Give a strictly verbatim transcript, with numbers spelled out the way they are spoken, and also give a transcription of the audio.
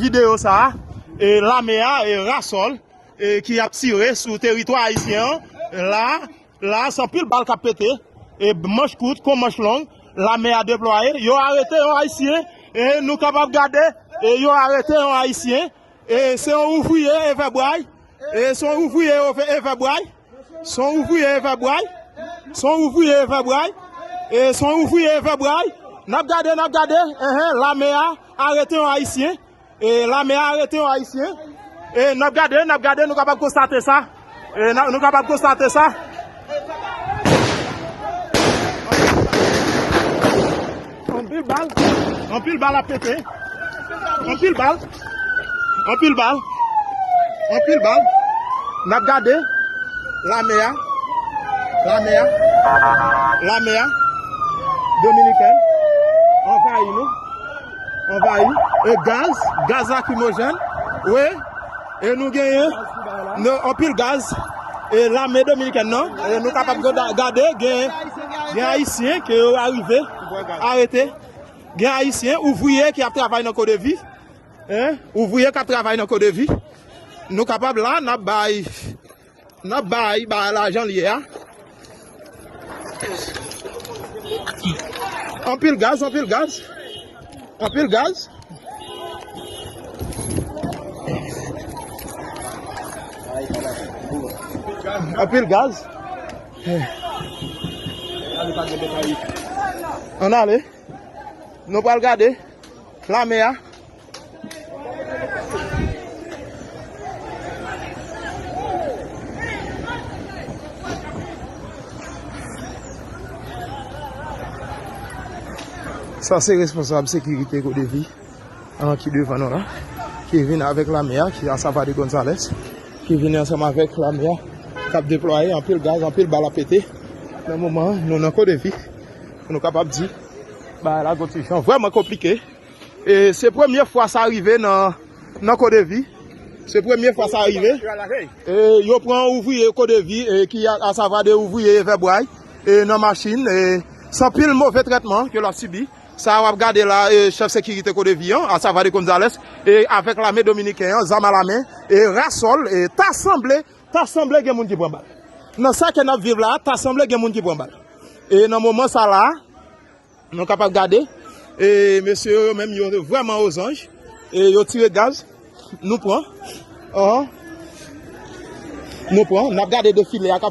Videyo sa a, e lame a, e rasòl, e ki ap tire sou teritwa ayisyen an, la, la, se anpil bal k ap pete, e manch kout kon manch long, lame a deplwaye, yo arete yon ayisyen, e nou kapab gade, e yo arete yon ayisyen, e se yon ouvriye evèbway, e se yon ouvriye eve-, evèbway, se yon ouvriye evèbway, se yon ouvriye evèbway, e se yon ouvriye evèbway, n ap gade, n ap gade, enhen, lame a arete yon ayisyen, e lame a arete yon ayisyen. E n ap gade, n ap gade, nou kapab konstate sa. E n a-, nou kapab konstate sa. Anpil bal, anpil bal ap pete. Anpil bal, anpil bal, anpil bal. N ap gade lame a, lame a, lame a dominikèn anvayi nou. Anvayi. E gaz, gaz lakrimojèn. Wi. E nou genyen, nou, anpil gaz. E lame dominikèn nan. E nou kapab gada-, gade, gen, gen ayisyen ke yo arive arete. Gen ayisyen, ouvriye ki ap travay nan Kodevi. Hein? Ouvriye k ap travay nan Kodevi. Nou kapab la, n ap bay N ap bay bagay la jan l ye a. Anpil gaz, anpil gaz. Anpil gaz. Anpil gaz. Ann ale. Nou pral gade lame a. Sa se responsab sekirite Kodevi, an, ki devan nou la, ki vin avèk lame a, ki a Savade Gonzales, ki vin ansanm avèk lame a, k ap deplwaye anpil gaz, anpil bal ap pete. Nan moman an, nou nan Kodevi, pou nou kapab di, bagay la gon ti jan vrèman konplike. E se premye fwa sa rive nan, nan Kodevi. Se premye fwa sa rive. E yo pran ouvriye Kodevi, e ki a, asavwa de ouvriye evèbway, e nan machin, e se anpil move trètman ke l ap sibi. Sa w ap gade la, e chèf sekirite Kodevi an, asavwa de Gonzales, e avèk lame dominiken an, zam alamen, e rasòl, e ta sanble, ta sanble gen moun ki pran bal. Nan sa ke n ap viv la, ta sanble gen moun ki pran bal. E nan moman sa la, nou kapab gade, e mesye yo, yo menm, yo vrèman ozanj. E yo tire gaz. Nou pran. An. Nou pran. N ap gade defile a k ap